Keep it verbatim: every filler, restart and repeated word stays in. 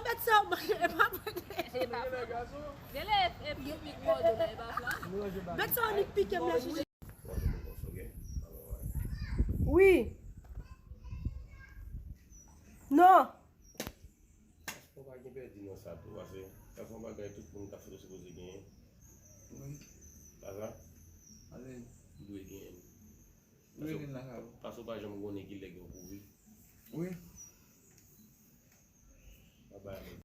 Bèt sa yo manje, e pa manje. E pa flan. Gele e pipik mòdo nan e pa flan. Bèt sa yo nik pike m la chije. Manje moun konsa, ok? Wi. Non. Ou pa gen pèdi nan sa tou, paske sa se yon bagay tout moun k ap foto sipoze genyen. Wi. Pa sa? Ale. Ou dwe genyen. Wi, vin nan kay ou. Paske ou pa janm konnen ki lè gen kouri. Wi. Pa bay anyen.